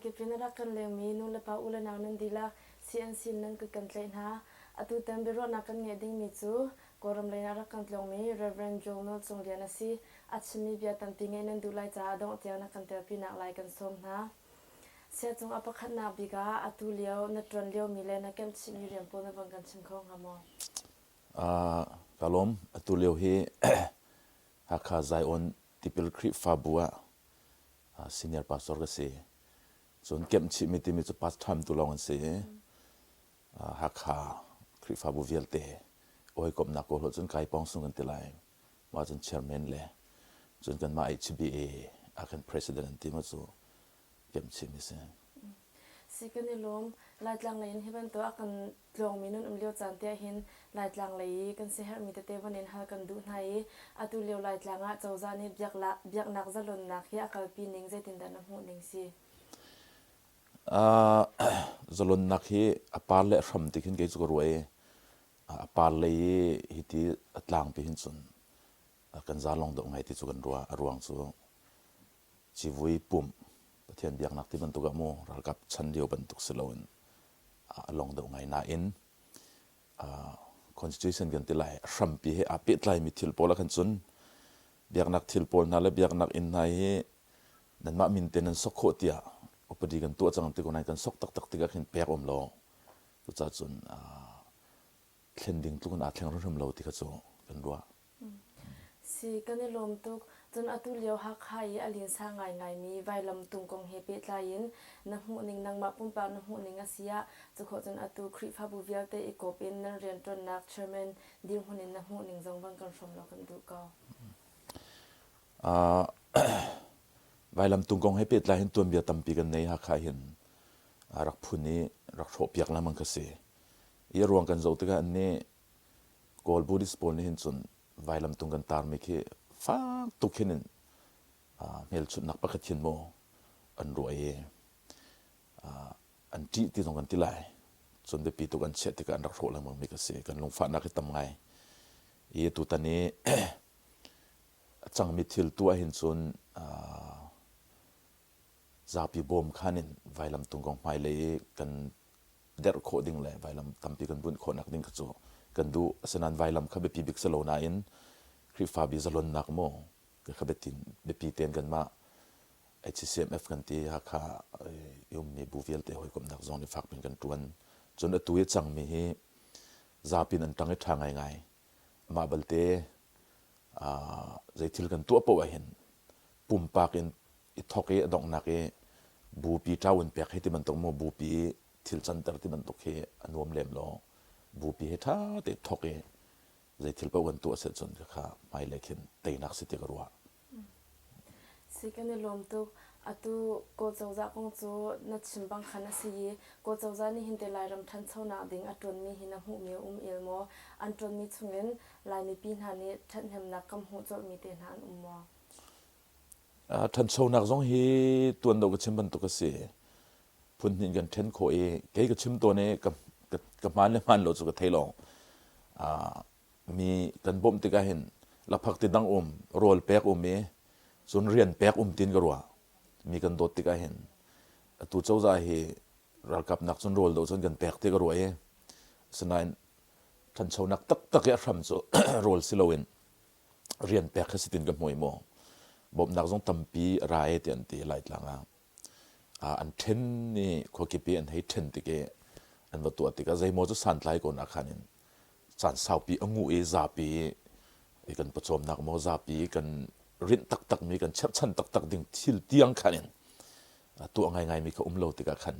kip in a rak kan lengmi nulepa u le nau nan dihlak CNC in nan kut kan tlaih hna. Atutan biaruahnak kan ngeih dingmi cu Kawlram lei in a rak kan tlawngmi Rev. Joel Nawl Cung Lian a si. A chimmi bia tampi ngeih nan duh lai caah dongh tiang na kan telpinak lai kan sawm hna. Siacung a pakhatnak bik ah atu lio na ṭuan liomi le na kemh chihmi rian pawl na van kan chim kho hnga maw? Ka lawm. Atu lio hi Hakha Zion Tipil Khrihfabu ah senior pastor ka si. Cun kemh chihmi timi cu part time tu lawng an si i Hakha Khrihfabu vialte hawikomhnak kawl cun kai pawng sung kan ti lai. Mah cun chairman le cun kanmah HBA ah khan president an ti ma cu kemh chihmi si. Si kan i lawm. Laitlang lei in hi bantuk a kan tlawngmi nan um lio caan te ahhin Laitlang lei i kan siaherhmi tete von in hal kan duh hna i atu lio Laitlang ah cozah nih biaknak zalonnak hi a kalpi ning zeitindah na hmuh ning si? Uh, zalonnak hi a par le a hram ti khin kei cu ka ruah i a par lei i hiti a tlangpi hin cun kan za lawng deuh ngai ti cu kan ruah. A ruang cu civui pumh Pathian biaknak ti bantuk ah mu ralkap chan lio bantuk si loin a long deuh ngai nain constitution kan ti lai hrampi he aa pehtlaimi thil pawl ah khan cun biaknak thil pawl hna le biaknak inn hna hi nanmah min te nan sok khawh tiah upadi kan tuah cang ti ko nain kan sok taktak tikah khin pek um lo cucaah cun thlen ding tluk in aa thleng hrimhrim lo ti kha cu kan ruah. Si, kan i lawm tuk. Cun atu lio Hakha i a linsa ngaingaimi vailamtung kong he pehtlai in na hmuhning nangmah pumpak na hmuhning a si ah cukhawh cun atu Khrihfabu vialte i kawp in nan rianṭuannak chairman dirhmun in na hmuhning zong van kan hrawm law kan duh ko. Uh, vailamtung kong he pehtlai hin tuanbia tampi kan nei Hakha hin rak phun i rak hrawhpiak lengmang ka si. I a ruang kan zoh tikah an nih Kawl Buddhist pawl nih hin cun vailamtung kan tarmi khi fak tuk hin in hmelchunhnak pakhat hin maw an ruah i an ṭih ti zong kan ti lai. Cun biapi tuk an chiah tikah an rak hrawh lengmang mi ka si. Kan lungfahnak hi tam ngai. I tutan i a cangmi thil tuah hin cun zapi bawm khan in vailamtung kong hmailei i kan derh khawh ding le vailam tampi kan bunh khawhnak ding kha cu kan duh. Asinain vailam kha biapi bik si lo nain Khrihfa bi zalonnak maw kha biapi tein kanmah HCMF kan ti Hakha i ummi bu vialte hawikomhnak zong nih fak piin kan ṭuan. Cun atu i cangmi hi zapi in an ṭang i ṭha ngaingai. Mah balte zeithil kan tuah paoh ahhin pumpak in i thawk i a donghnak i bupi ṭau in pek hi ti bantuk maw bupi i thil canter ti bantuk hi a nuam lem lo. Bupi hi ṭha tein thawk i zeithil paoh kan tuah si ahcun khakha hmailei khin teinak si ti ka ruah. Si kan i lawm tuk. Atu Kawl cozah kong cu na chim bang khan a si i Kawl cozah nih hin te Lairam ṭhanchonak ding a ṭuanmi hi na hmuhmi a um el maw? An ṭuanmi chungin Lai mipi hna nih ṭhathnemnak kan hmuh colhmi te hna an um maw? Ṭhanchonak zong hi tuan deuh ka chim bantuk a si. Phun hnih in kan ṭhen khawh i kei ka chim tawn i ka, ka, ka hmaan le hmaan lo cu ka thei lo. Mi kan bawmh tikah hin lakphak ti dang um, rawl pek um i cun rian pek um tin ka ruah. Mi kan dawt tikah hin atu cozah hi ralkap nak cun rawl do cun kan pek ti ka ruah i asinain ṭhanchonak taktak i a hram cu rawl si loin rian pek kha si tin ka hmui mu. Bawmhnak zong tampi a ra e ti an ti Laitlang ah. An ṭhen i khuakip i an hei ṭhen tik i an va tuah tikah zeimaw cu santlai ko nak khan in caan saupi a nguh i zapi i kan pawcawmnak maw zapi kan rinh taktakmi kan cherhchan taktak ding thil tiang khan in tuah ngaingaimi kha um lo tikah khan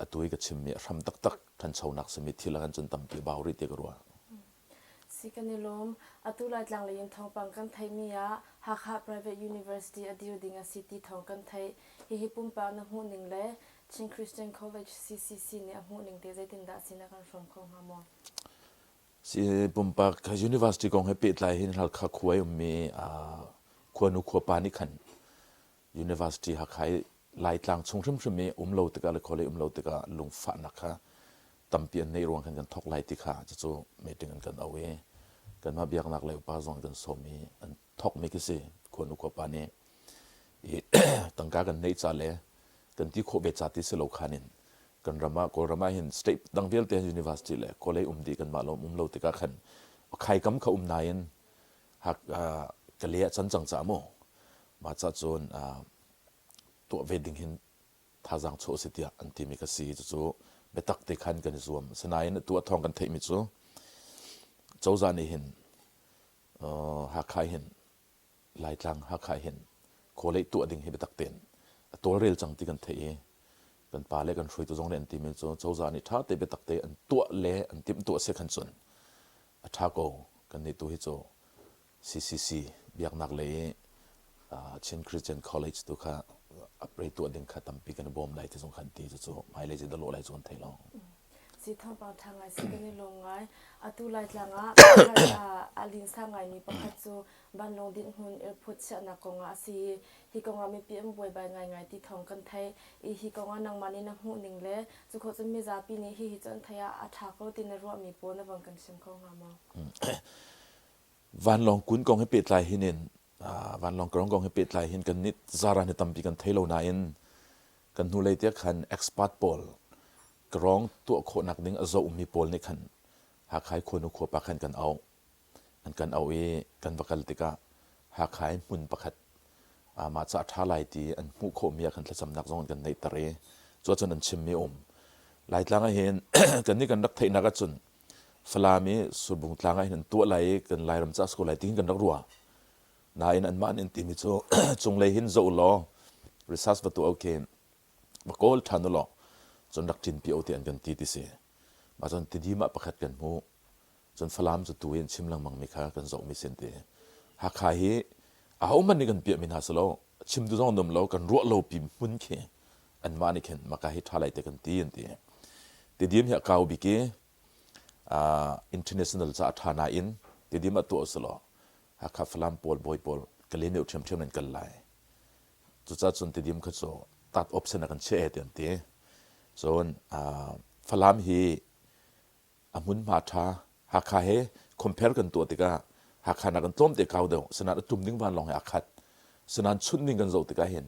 atu i ka chimmi a hram taktak ṭhanchonak simi thil ah khan cun tampi a bau rih ti ka ruah. Si kan i lawm. Atu Laitlang lei in thawngpang kan theihmi ah Hakha Private University a dir ding a si ti thawng kan theih. Hihi pumpak na hmuhning le Chin Christian College CCC nih a hmuhning te zeitindah a si na kan hrawm kho hnga maw? Si pumpak university kong he pehtlai hin Halkha khua i ummi khuanu khuapa nih khan University Hakha i Laitlang chung hrimhrim i um lo tikah le khualei um lo tikah lungfahnak kha tampi an neih ruang khan kan thawk lai ti kha cucu meeting an kan auh i kanmah biaknak lei upa zong an kan sawm i an thawkmi khi si khuanu khuapa nih. I tangka kan neih ca le kan ti khawh ve ca ti si lo khan in kan ram ah Kawlram ah hin state dang vialte university le college um dih kanmah lawng um lo tikah khan khaikam kha um nain hak ka le ah can cang ca mu mah ca cun tuah ve ding hin thazaang chuah si tiah an timi ka si. Cucu biatak te khan kan i zuam. Asinain atu a thawng kan theihmi cu cozah nih hin Hakha hin Laitlang Hakha hin kawlei tuah ding hi biatak tein a tawlrel cang ti kan theih i kan pa le kan hruaitu zong nih an timi cu cozah nih ṭha te biatak te an tuah le an timhtuah si khan cun a ṭha ko. Kan nih tu hi cu CCC biaknak lei i Chin Christian College tu kha upgrade tuah ding kha tampi kan i bawm lai ti zong khan ti cucu hmailei cu dawh lai cu kan thei lo. Si thawngpang ṭha ngai si kan i lawm ngai. Atu Laitlang ah a linsa ngaimi pakhat cu vanlawng dinhhmun airport chiahnak kong ah a si i hi kong ah mipi an buaibai ngaingai ti thawng kan theih i hi kong ah nangmah nih na hmuh ning le cu khawh cun mizapi nih hihi cu an theih ah a ṭha ko ti na ruahmi pawl na von kan chim kho hnga maw? Vanlawng kun kong he pehtlai hin in vanlawng karong kong he pehtlai hin kan nih zaran hi tampi kan thei lo nain kan hnulei tiah khan expert pawl karong tuah khawhnak ding a zohmi pawl nih khan Hakha khuanu khuapa khan kan auh an kan auh i kan va kal tikah Hakha in hmun pakhat mah ca ṭha lai ti an hmuh khawhmi ah khan thlacamnak zong an kan neihter i cuahcun an chimmi um Laitlang ah hin kan nih kan rak theihnak ahcun Falam i Surbung tlang ah hin an tuah lai i kan Lairam ca si ko lai tiin kan rak ruah. Nain anmah nih an timi cu cunglei hin zoh law research va tuah okay va kawl ṭhan u law cun rak ṭinpi o ti an kan ti ti si. Mah cun Tidim ah pakhat kan hmuh. Cun Falam cu tu hi an chim lengmang mi kha kan zohmi si an ti. Hakha hi ahohmanh nih kan piahmi hna si lo. Chimtu zong an um lo kan ruah lo pi hmun khi anmah nih khin maka hi ṭha lai te kan ti an ti. Tidim hi a kau bik i international ca a ṭha nain Tidim ah tuah usih law Hakha Falam pawl bawi pawl Kalaymyo ṭhiamṭhiam in kal lai. Cucaah cun Tidim kha cu tat option a kan chiah e ti an ti. Cun Falam hi a hmunhma ṭha Hakha he compare kan tuah tikah Hakha nak in tlawmte kau deuh sinain a tum ding vanlawng he aa khat. Sinain chunh ning kan zoh tikah hin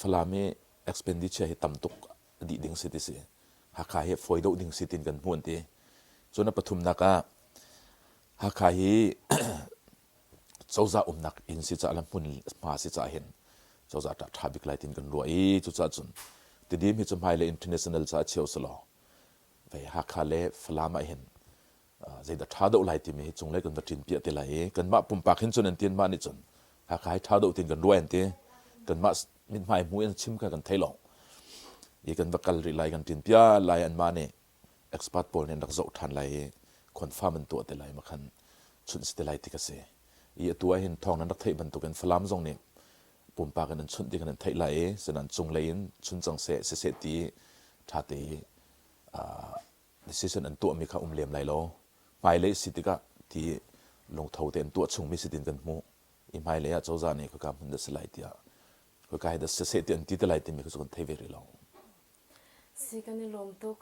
Falam hi expenditure hi tam tuk a dih ding si ti si. Hakha hi fawi deuh ding si tin kan hmu an ti. Cun a pathumnak ah Hakha hi cozah umnak inn si caah le hmun hma si caah hin cozah ṭha ṭha bik lai tin kan ruah i cucaah cun Tidim hi cu hmailei international caah cheu si law vei Hakha le Falam ah hin zeidah ṭha deuh lai timi hi cunglei kan va ṭin piah te lai i kanmah pumpak hin cun an ti anmah nih cun Hakha hi ṭha deuh tin kan ruah an ti kanmah mithmai hmu in chim kha kan thei lo i kan va kal rih lai kan ṭin piah lai anmah nih expert pawl nih an rak zoh ṭhan lai i confirm an tuah te lai ma khan chunh si te lai ti ka si i atu ah hin thawng nan rak theih bantukin Falam zong nih pumpak in an chunh ti kan an theih lai i sinan cunglei in chun cang seh siseh ti ṭha te i decision an tuahmi kha um lem lai lo. Hmailei si tikah ti lungtho te an tuah chungmi si tin kan hmuh. I hmailei ah cozah nih khaka hmun dah si lai tiah khaka hi dah siseh ti an ti te lai timi kha cu kan thei ve rih lo. Si kan i lawm tuk.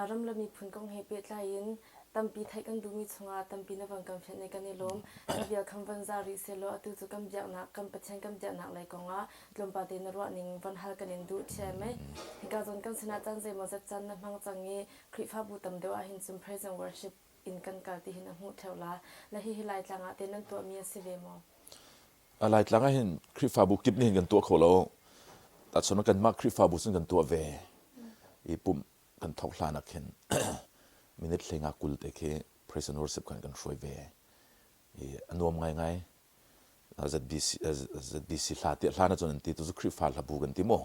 Ram le miphun kong he pehtlai in tampi theih kan duhmi chungah tampi na van kan fianh i kan i lawm. Ka vial kham van za rih sehlaw atu cu kan biaknak kan Pathian kan biaknak lei kongah tlawmpal te na ruahning van hal kan in duh ṭhiam ei. Hika zawn kan sinah caan zeimawzat caan na hmang cang i Khrihfabu tam deuh ahhin cun praise and worship in kan kal ti hin a hmuh ṭheo la. Na hihi Laitlang ah te nan tuahmi a si ve maw? A Laitlang ah hin Khrihfabu kip nih hin kan tuah kho lo. Tahchun kanmah Khrihfabu cun kan tuah ve. I pumh kan thawk hlan ah khin minute hleinga 20 te khi praise and worship khan kan hruai ve. I a nuam ngaingai. ZBC, ZBC hla tiah hla na cun an ti tu cu Khrihfa hlabu kan ti maw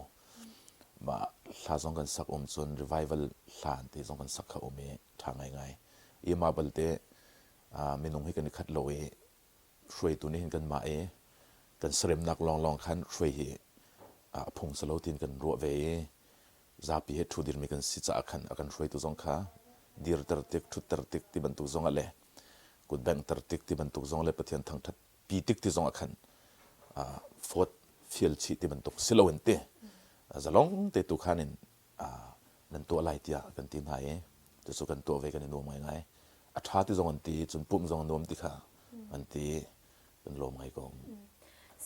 mah hla zong kan sak um cun revival hla an ti zong kan sak kha um i ṭha ngaingai i mah balte minung hi kan i khat lo i hruaitu nih hin kanmah i kan saremnak lawnglawng khan hruai hi a phung si lo tiin kan ruah ve i zapi he ṭhu dirmi kan si caah khan a kan hruaitu zong kha dirter tik ṭhutter tik ti bantuk zong ah le kut benghter tik ti bantuk zong le Pathian thangṭhat pi tik ti zong ah khan fawt fial chih ti bantuk si loin ti zalong te tu khan in nan tuah lai tiah kan ti hna i cucu kan tuah ve kan i nuam ngaingai a ṭha ti zong an ti cun pumh zong a nuam ti kha an ti kan lawm ngai ko.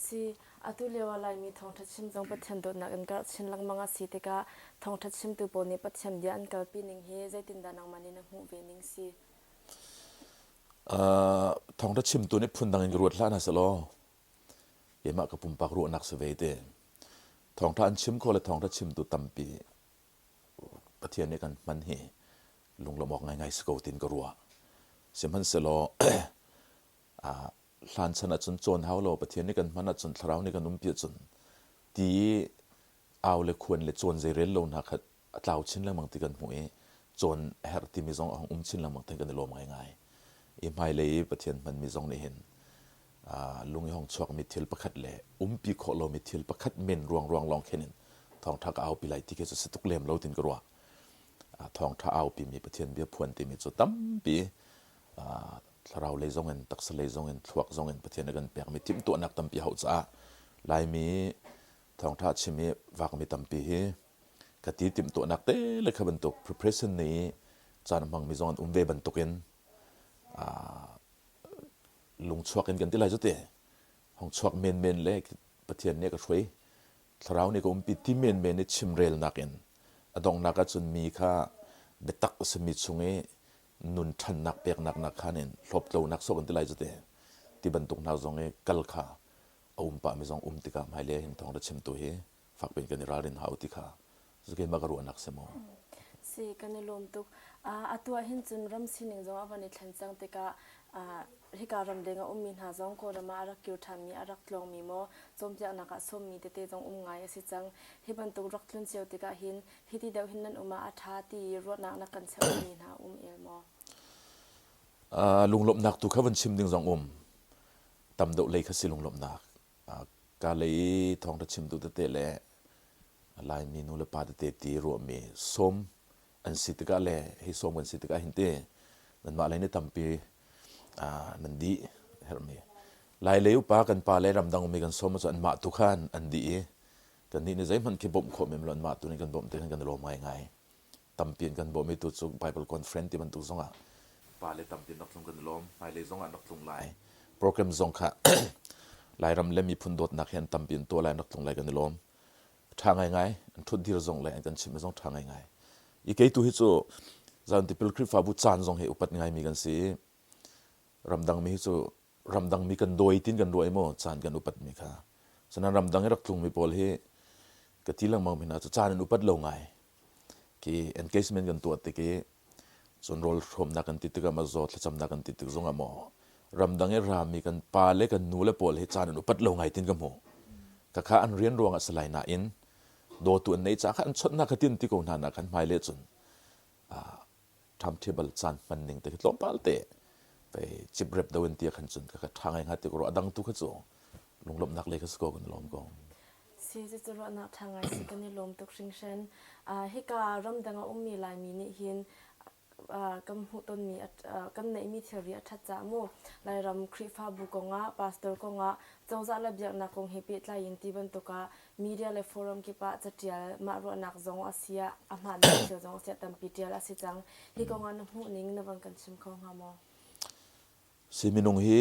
Si, atu lio ah Laimi thawngṭha chim zong Pathian dawtnak in karh chin lengmang a si tikah thawngṭha chimtu pawl nih Pathian bia an kalpi ning hi zeitindah nangmah nih na hmuh ve ning si? Thawngṭha chimtu nih phundang in ka ruat hlah hna selaw keimah ka pumpak ruahnak si ve te. Thawngṭha an chim kho le thawngṭha chimtu tampi Pathian nih kan hman hi lunglawmh awk ngaingai si ko tiin ka ruah. Sihmanhsehlaw hlan chan ahcun cawn hau lo Pathian nih kan hman ahcun thlarau nih kan umpi ahcun ti i au le khuan le cawn zeirel lo hna kha a tlau chin lengmang ti kan hmuh i cawn a herh timi zong a hung um chin lengmang ti kan i lawm ngaingai. I hmailei i Pathian hmanmi zong nih hin lung i hong chuakmi thil pakhat le umpi khawh lomi thil pakhat men ruang lawng khin in thawngṭha ka aupi lai ti khi cu si tuk lem lo tin ka ruah. Thawngṭha aupimi Pathian bia phuan timi cu tampi thlarau lei zong in taksa lei zong in thluak zong in Pathian a kan pekmi timhtuahnak tampi hauh caah Laimi thawngṭha chim i vakmi tampi hi ka ti timhtuahnak te le kha bantuk preparation nei i caan a hmangmi zong an um ve bantukin lungchuak in kan ti lai cu te hong chuak menmen le Pathian nih a ka hruai thlarau nih ka umpi ti menmen i chimrelnak in a donghnak ahcun mi kha biatak a simi chung i nun ṭhannak peknak nak khan in hlawptlonak sawh kan ti lai cu te ti bantuk hna zong i kal kha a um pahmi zong um tikah hmailei hin thawng ra chimtu hi fak piin kan i ralrin hau ti kha cu keimah ka ruahnak si maw? Si, kan i lawm tuk. Atu ah hin cun ram sining zong a van i thlen cang tikah hika ramleng a ummi hna zong Kawlram ah a rak kir ṭhanmi, a rak tlawngmi maw cawnpiaknak ah sawmmi tete zong um ngai a si cang. Hi bantuk rak tlun cio tikah hin hiti deuh hin nan um ah a ṭha ti i ruahnak na kan cheuhmi hna um el maw? Lunglawmhnak tu kha van chim ding zong um. Tam deuh lei kha si lunglawmhnak. Ka lei i thawngṭha chimtu tete le Laimi nu le pa tete ti ruahmi sawm an si tikah le hi sawm kan si tikah hin ti nanmah lei nih tampi nan dih herhmi. Lai lei upa kan pa le ramdang ummi kan sawm cu anmah tu khan an dih i kannih nih zeihmanh khi bawmh khawh men lo anmah tu nih kan bawmh ti khan kan i lawm ngaingai. Tampi in kan bawmh i tu cu Bible conference ti bantuk zongah pa le tampi in rak tlung kan i lawm. Hmailei zongah an rak tlung lai. Program zong kha Lairam le miphun dawtnak hi an tampi in tuah lai an rak tlung lai kan i lawm. Ṭha ngaingai, an ṭhutdir zong le an kan chimh zong ṭha ngaingai. I kei tu hi cu Zion Tipil Khrihfabu caan zong hi upat ngaimi kan si i ramdangmi hi cu ramdangmi kan dawi tin kan ruah i maw caan kan upatmi kha. Sanan ramdang i rak tlungmi pawl hi ka ti lengmang mi hna cu caan an upat lo ngai. Khi engagement kan tuah tik i cun rawl hrawmnak kan ti tikah maw zaw thlacamnak kan ti tik zongah maw ramdang i rami kan pa le kan nu le pawl hi caan an upat lo ngai tin ka hmu. Khakha an rian ruangah si lai nain dawtu an nei caah kha an chawnh hna kha tin ti ko hna na khan hmai le cun timetable caan hman ning te khi tlawmpal te pei chip rep do in tia khan cun ka tha ngai hnga ti ko adang tu kha cu lunglawmhnak lei kha si ko kan lawm ko. Si cu ruahnak ṭha ngai si kan i lawm tuk hringhran. Hika ramdang a ummi Laimi nih hin kan hmuh tonmi kan neihmi thilri a ṭhat caah mu Lairam Khrihfabu kongah pastor kongah cozah le biaknak kong he pehtlai in ti bantuk ah media le forum kip ah caṭial mah ruahnak zong a si ah a hmaanmi thil zong a si ah tampi ṭial a si cang. Hi kongah na hmuh ning na van kan chim kho hnga maw? Si minung hi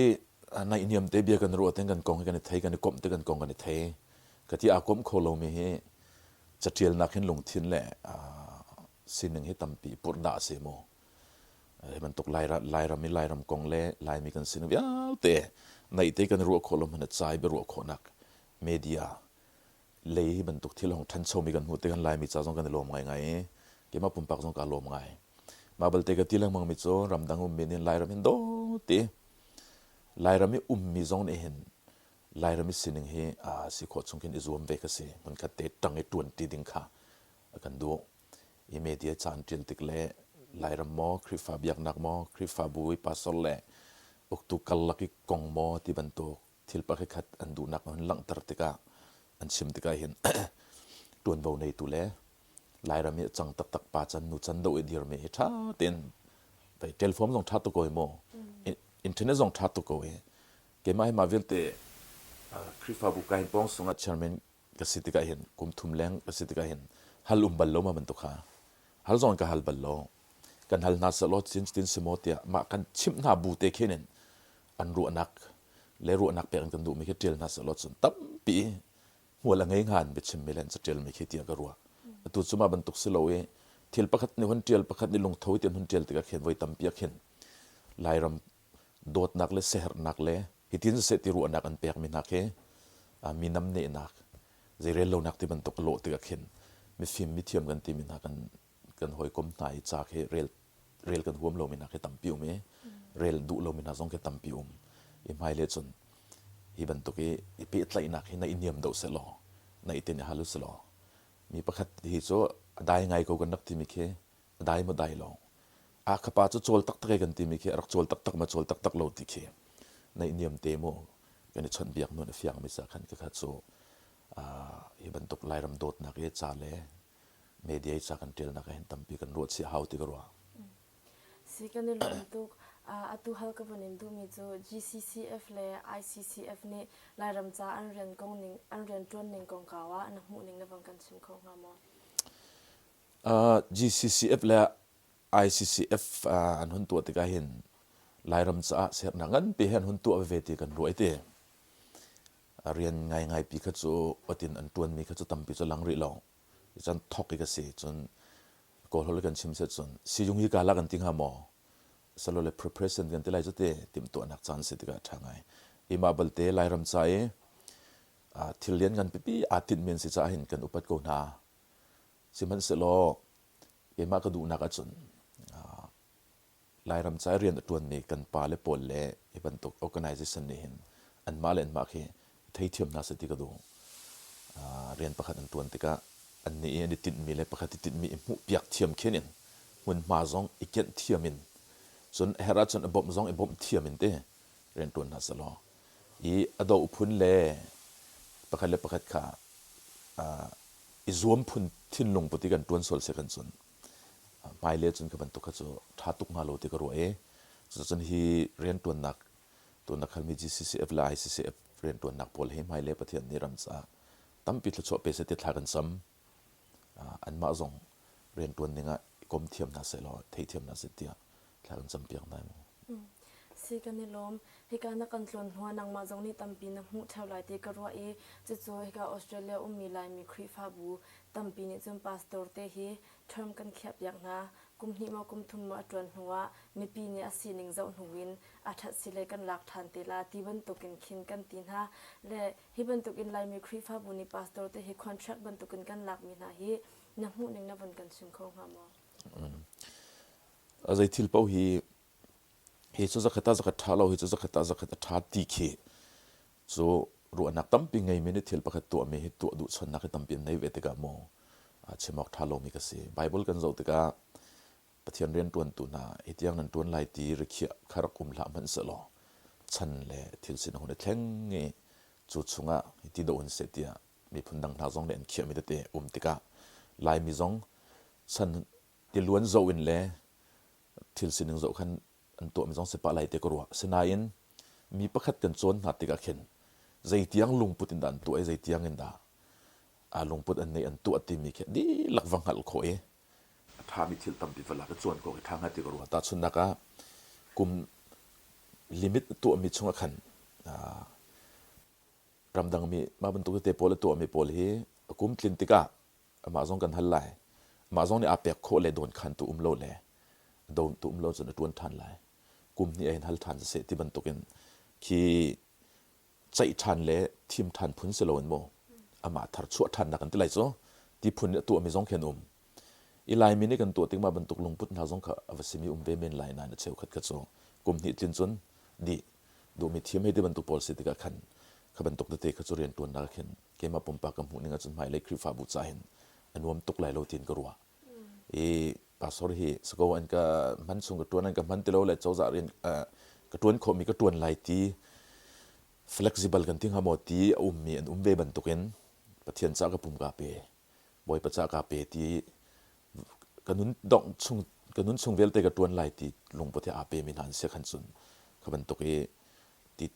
naihniam te bia kan ruah ten kan kong hi kan i thei kan i komh te kan kong kan i thei. Ka ti aa komh kho lomi hi caṭialnak hin lungthin le sining hi tampi purhdah a si mu. Hi bantuk Lairam i Lairam kong le Laimi kan sining vialte naihte kan ruah khawh lo hmanh ah ca i biaruah khawhnak media lei hi bantuk thil hong ṭhanchomi kan hmuh tikhan Laimi ca zong kan i lawm ngaingai i keimah pumpak zong kaa lawm ngai. Mah balte ka ti lengmangmi cu ramdang ummi nih Lairam hin dawt i Lairam i ummi zong nih hin Lairam i sining hi si khawh chung khin i zuam ve kha si. Hmunkhat te ṭang i ṭuanṭi ding kha a kan duh. I media caan ṭial tik le Lairam maw, Khrihfa biaknak maw, Khrihfabu i pastor le uktu karlak i kong maw ti bantuk thil pakhat an duhnak an hun langhter tikah an chim tikah hin ṭuanvo neitu le Lairam i a cang taktak pa can nu can do i dirmi hi ṭha tein telephone zong ṭha tuk ko i mu internet zong ṭha tuk ko i keimah hi mah vialte Khrihfabu kain pawng sungah chairman ka si tikah hin kum thum leng ka si tikah hin hal um bal lo ma bantuk kha hal zong ka hal bal lo kan hal hna selaw tin tin si maw tiah mah kan chimh hna bu te khin in an ruahnak. le ruahnak pek in kan duhmi khi ṭial hna sehlaw cun tampi hmual a ngei hnga an biachimmi le an caṭialmi khi tiah ka ruah. Atu cu mah bantuk si lo i thil pakhat nih hun ṭial pakhat nih lungtho ti an hun ṭial tikah khin voi tampi ah khin Lairam dawtnak le siaherhnak le hitin siseh ti ruahnak an pekmi hna khi mi namnehnak zeirel lonak ti bantuk a lawh tikah khin mifim mithiam kan timi hna kan kan hawikom hna i ca khi rel rel kan huam lomi hna khi tampi um i rel duh lomi hna zong khi tampi um i hmailei cun hi bantuk i i pehtlaihnak hi na i niam deuh sehlaw na i ten i hal u silaw mi pakhat hi cu a dai ngai ko kan rak timi khi a dai maw dai lo a kha pa cu cawl taktak e kan timi khi a rak cawl taktak ma cawl taktak lo ti khi na i niam te mu kan i chawnhbiak nun a fiang mi sa khan ka cu hi bantuk Lairam dawtnak i ca le media i ca kan ṭialnak ah hin tampi kan ruah chih hau ti ka ruah. Si kan i lawm tuk. Atu hal ka vun in duhmi cu GCCF le ICCF nih Lairam ca an rian kong ning an rian ṭuan ning kongkau ah na hmuh ning na van kan chim kho hnga maw? GCCF le ICCF an hun tuah tikah hin Lairam caah sernak nganpi he an hun tuah veve ti kan ruah i ti. Rian ngaingai pi kha cu otin an ṭuanmi kha cu tampi cu lang rih lo. Cun thok i ka si. Cun Kawlholh kan chim set cun sizung hi ka la kan ti hnga maw? Salole preparation kan ti lai cu te timhtuahnak caan si tikah ṭha ngai. Hi mah balte Lairam ca i thil lian ngan pipi aa tinhmi an si caah hin kan upat ko hna. Sihmanhsehlaw keimah ka duhnak ahcun Lairam ca i rian a ṭuanmi kan pale pawl le hi bantuk organization nih hin anmah le anmah khi theithiam hna seh ti ka duh. Rian pakhat an ṭuan tikah annih i an i tinhmi le pakhat i tinhmi i hmuhpiak thiam khin in hmunhma zong i kianh thiam in cun a herh ahcun a bawmh zong i bawmh thiam in te rian ṭuan hna sehlaw i a doh phun le pakhat le pakhat kha i zuam phun thinlung put i kan ṭuan sual si kan cun hmailei cun kha bantuk kha cu ṭha tuk hnga lo ti ka ruah i cucun hi rianṭuannak tuan na khalmi GCCF le ICCF rianṭuannak pawl hi hmailei Pathian nih ram caah tampi thluachuah pe seh ti thla kan cam. Anmah zong rianṭuan ning ah i kom thiam hna seh law theithiam hna seh tiah thla kan campiak hna mu. Si kan i lawm. Hika na kan tlawn hnuah nangmah zong nih tampi na hmuh ṭheo lai ti ka ruah i cucu hika Australia ummi Laimi Khrihfabu tampi nih cun pastor te hi term kan khiahpiak hna. Kum hnih maw kum thum maw a ṭuan hnuah mipi nih a sining zoh hnu in a ṭhat si le kan lak ṭhan te la ti bantukin khin kan ti hna. Le hi bantukin Laimi Khrihfabu nih pastor te hi contract bantukin kan lakmi hna hi na hmuhning na vun kan chim kho hnga maw? Zei thil paoh hi hi cu zakhat ah zakhat ṭha lo hi cu zakhat ah zakhat a ṭha ti khi cu ruahnak tampi ngeimi nih thil pakhat tuahmi hi tuah duh chonnak hi tampi an nei ve tikah maw chim awk ṭha lomi ka si. Bible kan zoh tikah Pathian rianṭuantu hna hi tiang nan ṭuan lai ti rikhiah kha rak um hlah hmanh sehlaw chan le thil sin a hun i thleng i cu chungah hi ti doh in seh tiah miphun dang hna zong nih an khiahmi tete um tikah Laimi zong chan tiluan zoh in le thil sining zoh khan an tuahmi zong si pah lai ti ka ruah. Sinain mi pakhat kan cawn hna tikah khin zeitiang lungput in dah an tuah i zeitiang in dah a lungput an neih an tuah timi khi dihlak va hngalh khawh i a ṭhami thil tampi va lak i cawn khawh khi ṭha hnga ti ka ruah. Tahchunhnak ah kum limit tuahmi chungah khan ramdangmi mah bantuk tete pawl a tuahmi pawl hi a kum tlin tikah amah zong kan hal lai. Amah zong nih aa pek khawh le dawnkhantu um lo le dontu um lo cun a ṭuan ṭhan lai. Kum hnih ah hin hal ṭhan siseh ti bantukin khi ceih ṭhan le thim ṭhan phun si loin maw amah thar chuah ṭhannak an ti lai cu ti phun nih a tuahmi zong khi an um. I Laimi nih kan tuah tik mah bantuk lungput hna zong kha a va simi um ve men lai nain a cheukhat kha cu kum hnih tlin cun dih duhmi thiam hei ti bantuk pawl si tikah khan kha bantuk tete kha cu rianṭuannak ah khin keimah pumpak ka hmuh ning ahcun hmailei Khrihfabu ca hin a nuam tuk lai lo tiin ka ruah. I pastor hi sako an ka hman chung ka ṭuan an ka hman ti lo le cozah rian ka ṭuan khawhmi ka ṭuan lai ti flexible kan ti hnga maw ti a ummi an um ve bantukin Pathian ca ka pum kaa pe Bawipa ca kaa pe ti ka nun dongh chung ka nun chung vialte ka ṭuan lai ti lungput he aa pemi hna an si khan cun kha bantuk i ti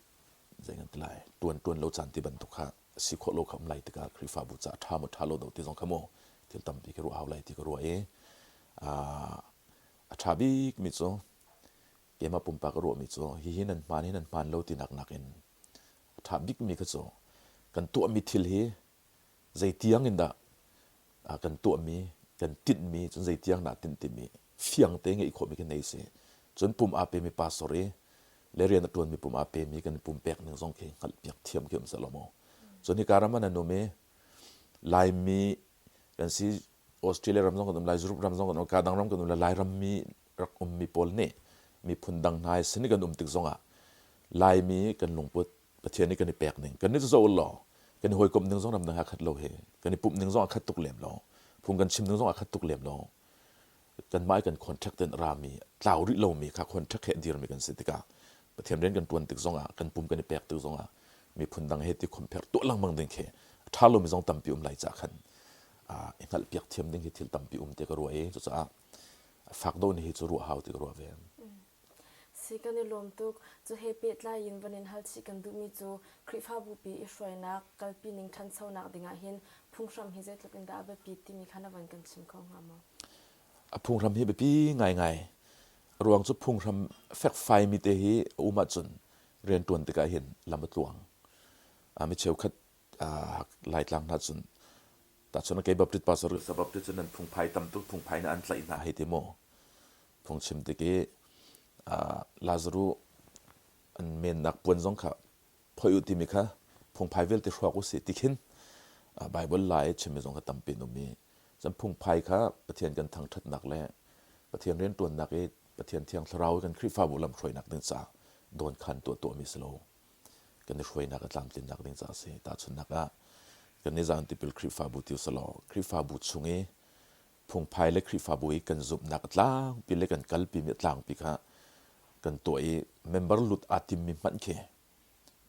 zei kan ti lai ṭuan ṭuan lo caan ti bantuk kha si khawh lo kha um lai tikah Khrihfabu ca ṭha maw ṭha lo do ti zong kha mu thil tampi ka ruah hau lai ti ka ruah i a ṭha bikmi cu keimah pumpak ka ruahmi cu hihi nan hmaan hi nan hmaan lo tinak nakin. ṭha bikmi kha cu kan tuahmi thil hi zei tiang in dah kan tuahmi, kan tinhmi, cun zei tiang dah tinh timi fiang te ngeih khawhmi kan nei si. Cun pum aa pemi pastor i le rian a ṭuanmi pum aa pemi kan pumpek ning zong khi hngalhpiak thiam khi um seh maw. Cun hika ram ah nan um i Laimi kan si Australia ram zong kan um lai, Europe ram zong kan um, kadang ram kan um lai, Lairam mi rak ummi pawl nih miphun dang hna sin i kan um tik zongah Laimi kan lungput Pathian nih kan i pek ning kan nih cu zoh law kan i hawikomh ning zong ramdang ah khat lo hi kan i pumh ning zong a khat tuk lem lo phung kan chim ning zong a khat tuk lem lo kanmah i kan contract in rami tlau rih lomi kha contract he dirmi kan si tikah Pathian rian kan tuan tik zongah kan pum kan i pek tik zongah miphun dang he ti compare tuah lengmang ding khi a ṭha lomi zong tampi um lai ca khan i hngalhpiak thiam ding hi thil tampi um te ka ruah i cucaah fak do ni hi cu ruah hau ti ka ruah ve. Si kan i lawm tuk. Cu he pehtlai in van in hal chih kan duhmi cu Khrihfabupi i hruainak, kalpi ning ṭhanchonak dingah hin phunghram hi zeitluk in dah a biapit timi kha na van kan chim kho hnga maw? A phunghram hi biapi ngaingai. A ruang cu phunghram fekfaimi te hi a um ahcun rianṭuan tikah hin lam a tluang. Mi cheukhat Laitlang hna cun tahchun kei Baptist pastor Baptist cu nan phungphai tam tuk phungphai na an tlaih hna hei ti maw phungchim tik i Lazaruh an mennak puan zong kha phoih u timi kha phungphai vialte hrawk u sih ti khin Bible lai i chimmi zong kha tampi an um i cun phungphai kha Pathian kan thangṭhatnak le Pathian rianṭuannak i Pathian Thiang Thlarau i kan Khrihfabu lamhruainak ding caah dawnkhan tuah tuahmi si lo kan i hruainak a tlamtlinnak ding caah a si. Tahchunhnak ah kan nizaan tipil Khrihfabu ti usalaw Khrihfabu chung i phungphai le Khrihfabu i kan zumhnak a tlangpi le kan kalpimi a tlangpi kha kan tuah i member lut aa timmi hmanh khi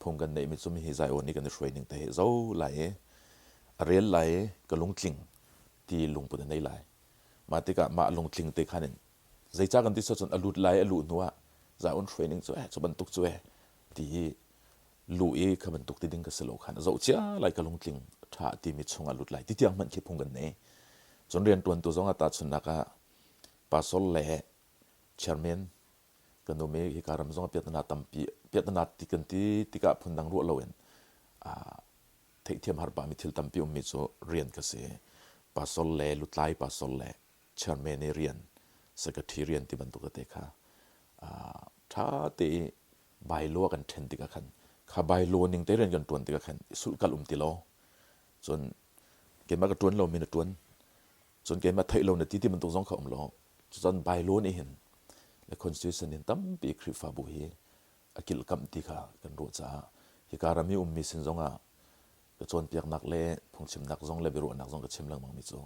phung kan neihmi cu mihi Zion i kan i hruai ning te hi zo lai i a rel lai i ka lungtling ti lungput a nei lai. Mah tikah mah lungtling te khan in zeicah kan ti cun a lut lai a luh hnu ah Zion hruai ning cu eh cu bantuk cu eh ti i lu i kha bantuk ti ding ka si lo khan a zoh cia lai ka lungtling ṭha timi chungah lut lai ti tiang hmanh khi phung kan nei. Cun rianṭuantu zong ah tahchunhnak ah pastor le chairman kan um i hika ram zong ah piahtana tampi piahtana ti kan ti tikah phundang ruah loin theihthiam har pahmi thil tampi ummi cu rian ka si. Pastor le lutlai pastor le chairman i rian secretary rian ti bantuk tete kha ṭha te i bylaw kan ṭhen tikah khan kha bylaw ning te rian kan ṭuan tikah khan i sulhkalh um ti lo cun keimah ka ṭuan lomi na ṭuan cun keimah theih lo na ti ti bantuk zong kha um lo cucun bylaw nih hin le constitution in tampi Khrihfabu hi a kilhkamh ti kha kan ruah caah hika ram i ummi sin zongah ka cawnpiaknak le phungchimnak zong le biaruahnak zong ka chim lengmang mi cu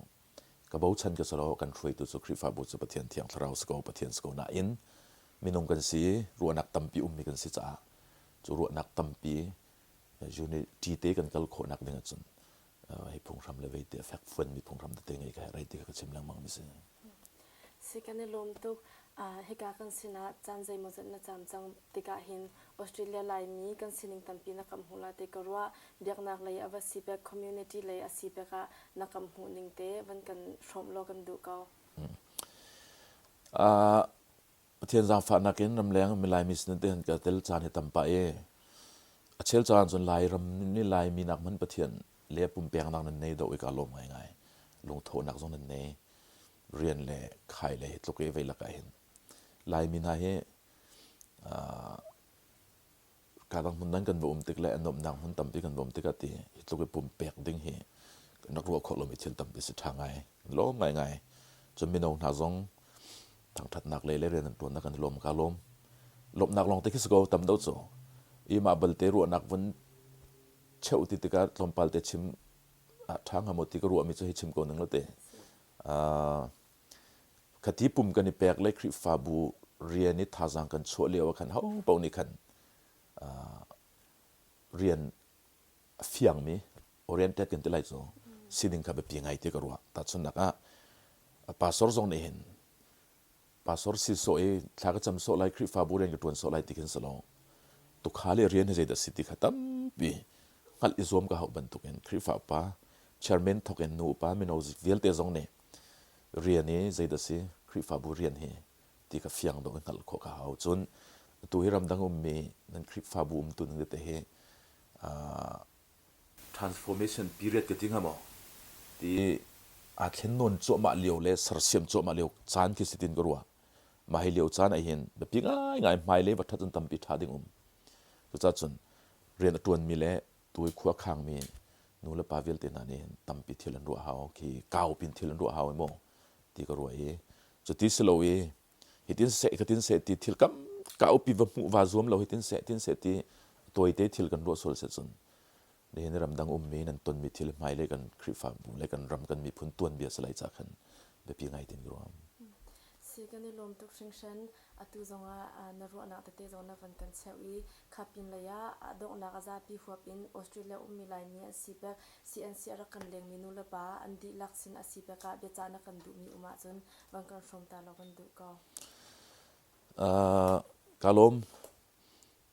ka bochan ka si lo kan hruaitu cu Khrihfabu cu Pathian Thiang Thlarau si ko Pathian si ko nain minung kan si i ruahnak tampi ummi kan si caah cu ruahnak tampi unity te kan kal khawhnak ding ahcun hi phunghram le vei te a fekfuanmi phunghram tete ngei ka herh ti ka chim lengmang mi si. Si kan i lawm tuk. Hika kan sinah caan zeimawzat na caam cang tikah hin Australia Laimi kan sining tampi na kam hmuh la ti ka ruah. Biaknak lei a va si pek, community lei a si pek ah na kam hmuh ning te van kan hrawmh law kan duh ko. Pathian zaangfahnak in ramleng Laimi sin te han ka tel caan hi tam pah i a chel caan cun Lairam nih Laimi nak hmanh Pathian le pumpeknak nan nei deuh i ka lawm ngaingai. Lungthawhnak zong nan nei. Rian le khai le hi tluk i vei lakah hin Laimi hna hi kadang hmun dang kan va um tik le a nuamhnak hmun tampi kan va um tikah ti hi tluk i pumpek ding hi kan rak ruah khawh lomi thil tampi si ṭha ngai lawm ngaingai cun mino hna zong thangṭhatnak lei le rian an ṭuannak kan i lawm ka lawm lawmhnak lawng te khi si ko tam deuh cu i mah balte ruahnak vun cheuh ti tikah tlawmpal te chim a ṭha hnga maw ti ka ruahmi cu hei chim ko ning lo te Khati pum kan i pek le Khrihfabu rian i thazaang kan chuah lio ah khan ho paoh nih khan rian a fiangmi oriented kan ti lai cu sining kha biapi ngai ti ka ruah. Tahchunhnak ah pastor zong nih hin pastor si sawh i thla ka cam sawh lai Khrihfabu rian ka ṭuan sawh lai ti khin si lo tukhal i rian hi zeidah si ti kha tampi hngalh i zuam ka hauh bantukin Khrihfa upa chairman thawk in nu upa mino vialte zong nih rian i zeidah si Khrihfabu rian hi ti kha fiang dawh in hngalh khawh ka hau. Cun atu hi ramdang ummi nan Khrihfabu umtu ning tete hi. Transformation period ka ti hnga maw? Ti aa thlen nawn cuahmah lio le sersiam cuahmah lio caan khi si tin ka ruah. Mah hi lio caan ah hin biapi ngaingai hmailei va ṭhat cun tampi ṭha ding um. Cucaah cun rian a ṭuanmi le tu i khua khangmi nu le pa vialte hna nih hin tampi thil an ruah hau khi kau pin thil an ruah hau maw ti ka ruah i cuti si lo i hitin seh khatin seh ti thil kam kaupi va hmuh va zuam lo hitin seh tin seh ti tawite thil kan ruah sual seh cun nihin ramdang ummi nan tonmi thil hmailei kan Khrihfabu le kan ram kan miphun tuanbia salai ca khan biapi ngai tin ka ruah. Si kan i lawm tuk hringhran. Atu zongah na ruahnak tete zong na van kan cheuh i kha pin lei ah a donghnak a zapi huap in Australia ummi Laimi an si pek CNC a rak kan lengmi nu le pa an dihlak sin a si pek ah biacah na kan duhmi um ahcun van kan hrawm ta law kan duh ko. Uh, ka lawm.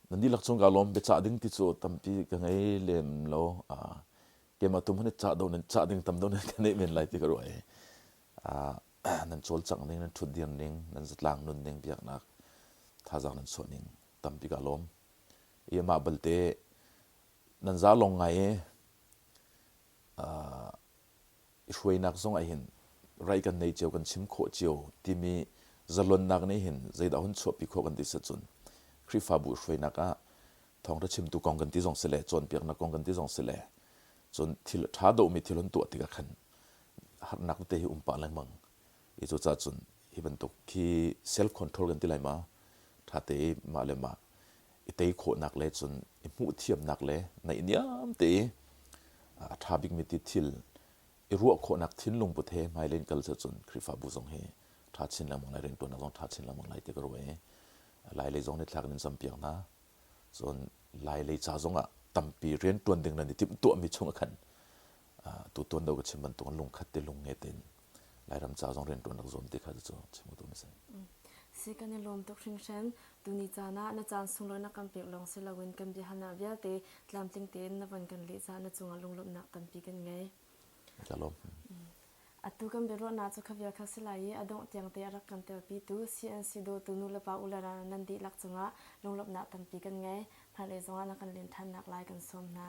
Nan dihlak chung ka lawm. Biacah ding ti cu tampi ka ngei lem lo. Uh, keimah tum han cah do nan cah ding tam do nan ka neih men lai ti ka ruah i. Uh, nan cawlcangh ning, nan ṭhutdir ning, nan zatlang nun ning, biaknak thazaang nan chuah ning tampi ka lawm. I amah balte nan za lawng ngai i uh, i hruainak zong ah hin rai kan nei cio kan chim khawh cio timi zalonnak nih hin zeidah hun chuahpi khawh kan ti cun Khrihfabu hruainak ah thawngṭha chimtu kong kan ti zong si le cawnpiaknak kong kan ti zong si le cun thil ṭha dawhmi thil hun tuah tikah khan harnak tete hi um pah lengmang i cucaah cun hi bantuk khi self control kan ti lai ma ṭha te i mah le mah i tei khawhnak le cun i hmuh thiamnak le naihniam te i a ṭha bikmi ti thil i ruah khawhnak thinlung put he hmailei in kal cun Khrihfabu zong hi ṭha chin lengmang lai rianṭuannak zong ṭha chin lengmang lai ti ka ruah i Lailei zong nih thlak in campiak hna. Cun Lailei ca zong ah tampi rianṭuan ding nan i timhtuahmi chung ah khan tu tuan do ka chim bantuk in lungkhat te lung nge tein Lairam ca zong rianṭuan rak zuam ti kha cu chim ka duhmi si. Si kan i lawm tuk hringhran. Tuni caan ah na caan sunglawi na kan pek lawng si loin kan biahalnak vialte tlamtling tein na von kan leh caah na cungah lunglawmhnak tampi kan ngei. Ka lawm. Atu kan biaruahnak cu kha vial kha si lai i a dongh tiang te a rak kan telpitu CNC dawtu nulepa u le ral nan dihlak cungah lunglawmhnak tampi kan ngei. Hmailei zongah na kan len ṭhannak lai kan sawm hna.